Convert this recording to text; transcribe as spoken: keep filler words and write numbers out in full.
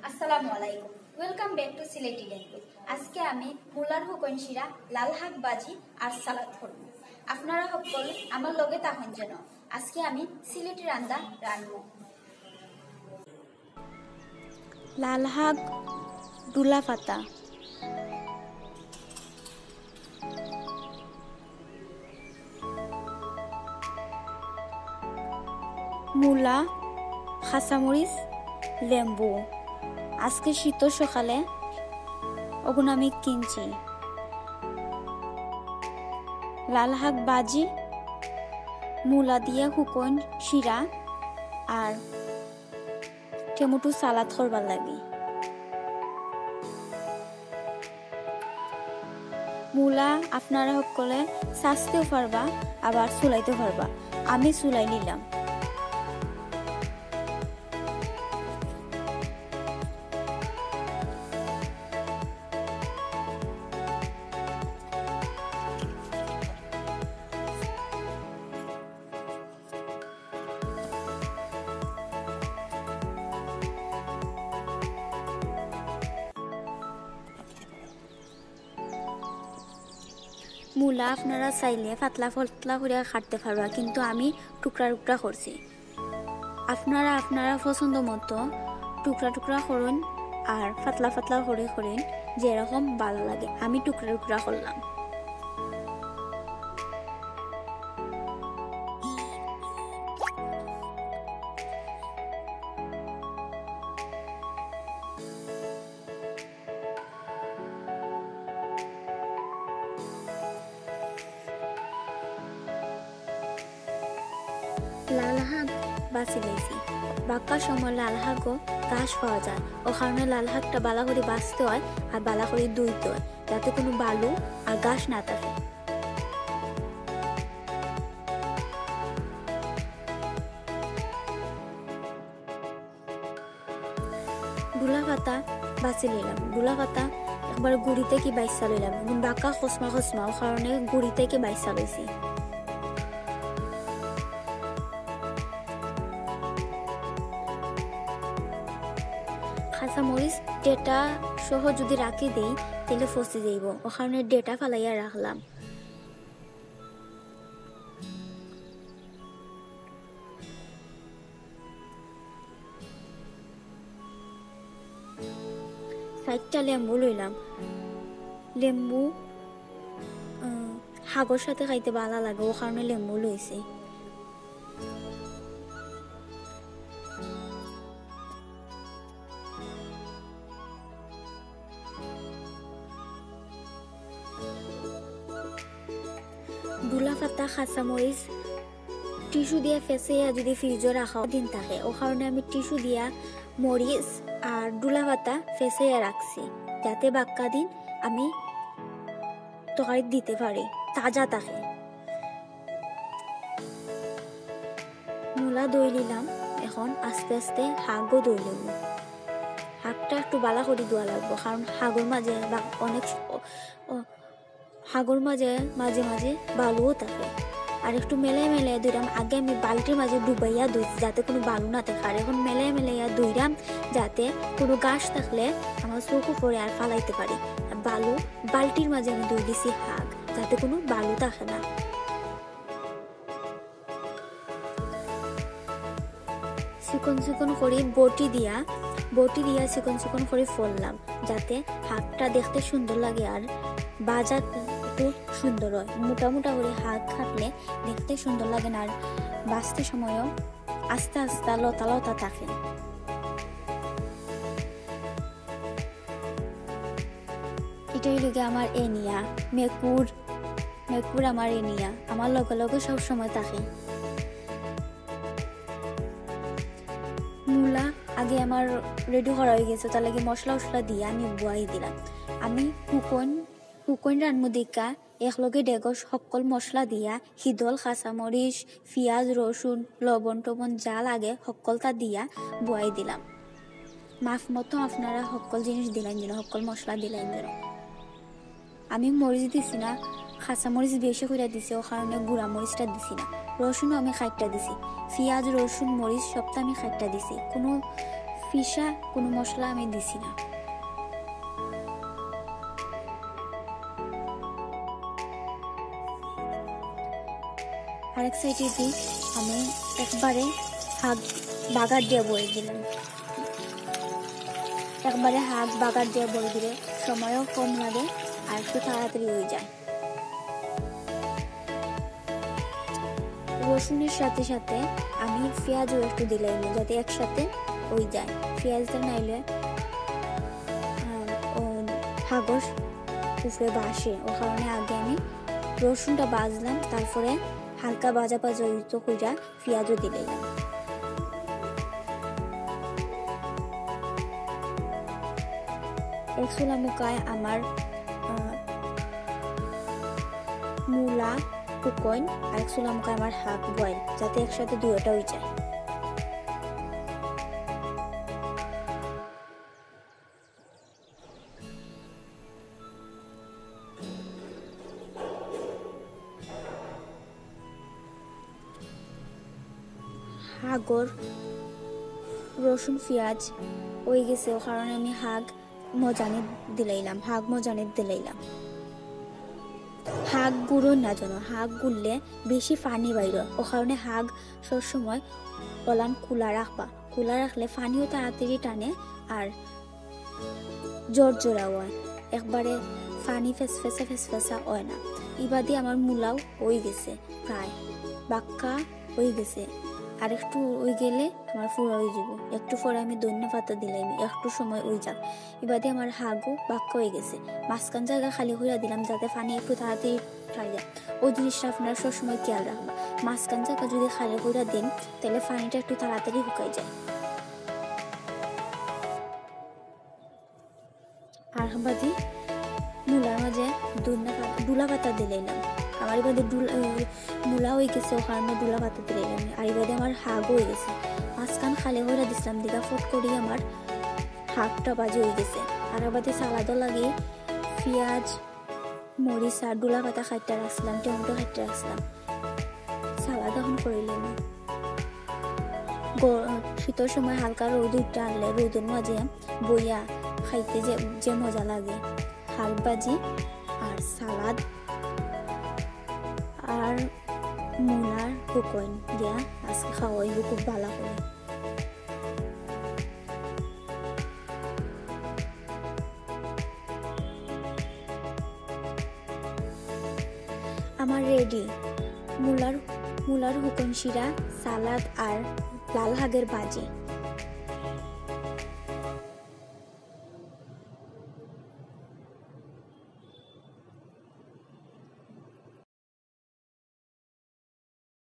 আসসালামু আলাইকুম, welcome back to Sylheti language। আজকে আমি মুলার হুকইন শিরা, লাল হাক ভাজি আর সালাদ করব। আপনারা হক্কল আমার লগে থাকইন যেন। আজকে আমি সিলেটি রান্দা রানবো। লাল হাক, ডুলা পাতা, মুলা, কাঁচামরিচ, লেম্বু। আজকে শীতর সকালে অগুন আমি কিনছি। লাল হাক ভাজি, মুলা দিয়া হুকইন শিরা আর টেমুটু সালাদ করবার লাগি। মুলা আপনারা হক্কলে ছাচতেও পারবা, আবার চুলাইতেও পারবা। আমি চুলাই নিলাম। মুলা আপনারা চাইলে পাতলা পাতলা করিয়া কাটতে পারবা, কিন্তু আমি টুকরা টুকরা করছি। আপনারা আপনারা পছন্দ মতো টুকরা টুকরা করইন আর পাতলা পাতলা করি করইন, যেরকম ভালা লাগে। আমি টুকরা টুকরা করলাম। লাল হাক বাছি লাইছি। বাক্কা সময় লাল হাকও গাছ পাওয়া যায়, ও কারণে লাল হাকটা ভালা করি বাছতে অয় আর ভালা করি ধুইতে অয়, যাতে কুনু বালু আর গাছ না থাকে। ডুলা পাতা বাছি লইলাম। ডুলা পাতা একবার গুড়ি থাকি বাইছা লইলাম, এবং বাক্কা খসমা খসমা, ও কারণে গুড়ি থাকি বাইছা লইছি। কাঁচামরিচ ডেটা সহ যদি রাখি দেই, তাইলে ফসি যাইবো, ও কারণে ডেটা ফালাইয়া রাখলাম। চাইরটা লেম্বু লইলাম। লেম্বু, আহ, হাগর সাথে খাইতে ভালা লাগে, ও কারণে লেম্বু লইছি। ডুলা পাতা, কাঁচামরিচ, টিস্যু দিয়া ফেসাইয়া যদি ফ্রিজো রাখা দিন থাকে, ও কারণে আমি টিস্যু দিয়া মরিচ আর ডুলা পাতা ফেসাইয়া রাখছি, যাতে বাক্কা দিন আমি তরকারিত দিতে পারি, তাজা থাকে। মুলা ধুই নিলাম, এখন আস্তে আস্তে হাগও ধুই নিব। হাগটা একটু ভালা করি ধোয়া লাগবো, কারণ হাগর মাঝে বা অনেক স-, ও, ও, হাগর মাঝে মাঝে মাঝে বালুও থাকে। আর একটু মেলে মেলে ধুইরাম। আগে আমি বালতির মাঝে ডুবাইয়া ধুইছি, যাতে কুনু বালু না থাকে। আর এখন মেলে মেলে ইয়া ধুইরাম, যাতে কুনু গাছ থাকলে আমার চোখও পড়ে আর ফালাইতে পারি। আর বালু বালতির মাঝে আমি ধুই দিছি হাগ, যাতে কুনু বালু থাকে না। চিকন চিকন করি বটি দিয়া, বটি দিয়া চিকন চিকন করি ফললাম, যাতে হাগটা দেখতে সুন্দর লাগে আর বাজাত একটু সুন্দর অয়। মোটা মোটা করি হাগ কাটলে দেখতে সুন্দর লাগে না, আর বাছতে সময়ও আস্তা আস্তা লতা লতা থাকে। ইটা অইলো গিয়া আমার এনিয়া, মেকুর, মেকুর আমার এনিয়া, আমার লগে লগে সব সময় থাকে। মুলা আগে আমার রেডি করা অই গেছে, তার লাগি মশলা উশলা দিয়া আমি বুয়াই দিলাম। আমি হুকইন, হুকইন রানমু দেখিয়া একলগে ডেগো হক্কল মশলা দিয়া, হিদল, কাঁচামরিচ, পিয়াজ, রসুন, লবণ টবণ যা লাগে হক্কলতা দিয়া বুয়াই দিলাম। মাপ মতো আপনারা হক্কল জিনিস দিলাইন যেন, হক্কল মশলা দিলাইন যেন। আমি মরিচ দিছি না, কাঁচামরিচ বেশি করিয়া দিছি, ও কারণে গুড়া মরিচটা দিছি না। রসুনও আমি কাইট্টা দিছি, পিয়াজ, রসুন, মরিচ সবটা আমি কাইট্টা দিছি, কুনু পিষা কোনো মশলা আমি দিছি না। আরেক সাইডে দি আমি একবারে হাগ বাগার দিয়া বড়ি দিলাম। একবারে হাগ বাগার দিয়া বড়ি দিলে সময়ও কম লাগে আর একটু তাড়াতাড়ি হয়ে যায়। রসুনের সাথে সাথে আমি পেঁয়াজও একটু দিলাইমু, যাতে একসাথে হয়ে যায়। পেঁয়াজটা নাইলে, আহ, ও হাগর উপরে বাসে, ও কারণে আগে আমি রসুনটা ভাজলাম, তারপরে হালকা ভাজা ভাজা হইতো কইরা পেঁয়াজও দিলাইলাম। এক চুলা মুখায় আমার, আহ, মূলা হুকইন, আর এক চুলা মুখায় আমার হাগ বয়েল, যাতে একসাথে দুইটা হয়ে যায়। হাগর রসুন পেঁয়াজ হয়ে গেছে, ও কারণে আমি হাগ মজানিত দিলাইলাম, হাগ মজানিত দিলাইলাম। হাগ গুড়ো না যেন, হাগ গুললে বেশি পানি বাইর, ও কারণে হাগ সবসময় ওলান খোলা রাখবা। খোলা রাখলে পানিও তাড়াতাড়ি টানে আর জোর জোরা হয়, একবারে পানি ফেসফেসা ফেসফেসা হয় না। ইবাদি আমার মূলাও হয়ে গেছে প্রায়, বাক্কা হয়ে গেছে। আর একটু হয়ে গেলে আমার পুরা হয়ে যাব। একটু পরে আমি ধনিয়া পাতা দিলাইমু, একটু সময় হয়ে যাক। ইবাদি আমার হাগও বাক্কা হয়ে গেছে। মাঝখান জায়গা খালি করে দিলাম, যাতে পানি একটু তাড়াতাড়ি ছাড়ি যায়। ওই জিনিসটা আপনারা সবসময় খেয়াল রাখবা। মাঝখান জায়গা যদি খালি করে দেন, তাহলে পানিটা একটু তাড়াতাড়ি শুকাই যায়। আর বাদে মূলার মাঝে ধনিয়া পাতা, ডুলা পাতা দিলাইলাম। আমার বাদে ডুলা, আহ, মূলা হয়ে গেছে, ওখানে ডুলা পাতা দিলাইলাম। আর বাদে আমার হাগ হয়ে গেছে। মাঝখান খালি করে দিছিলাম, দিঘা ফট করি আমার হাগটা বাজে হয়ে গেছে। আর বাদে সালাদও লাগে পেঁয়াজ, মরিচ আর ডুলা পাতা কাটিয়া রাখছিলাম, টমেটো কাটিয়া রাখছিলাম। সালাদ এখন করিলাম। গ-, শীতর সময় হালকা রোদ উঠতে আনলে রোদর মাঝে বইয়া খাইতে যে, যে মজা লাগে। হাগ ভাজি আর সালাদ আর মূলার হুকইন দিয়া আজকে খাওয়াইব খুব ভালো করে। আমার রেডি মূলার, মূলার হুকইন শিরা, সালাদ আর লাল হাগের ভাজি।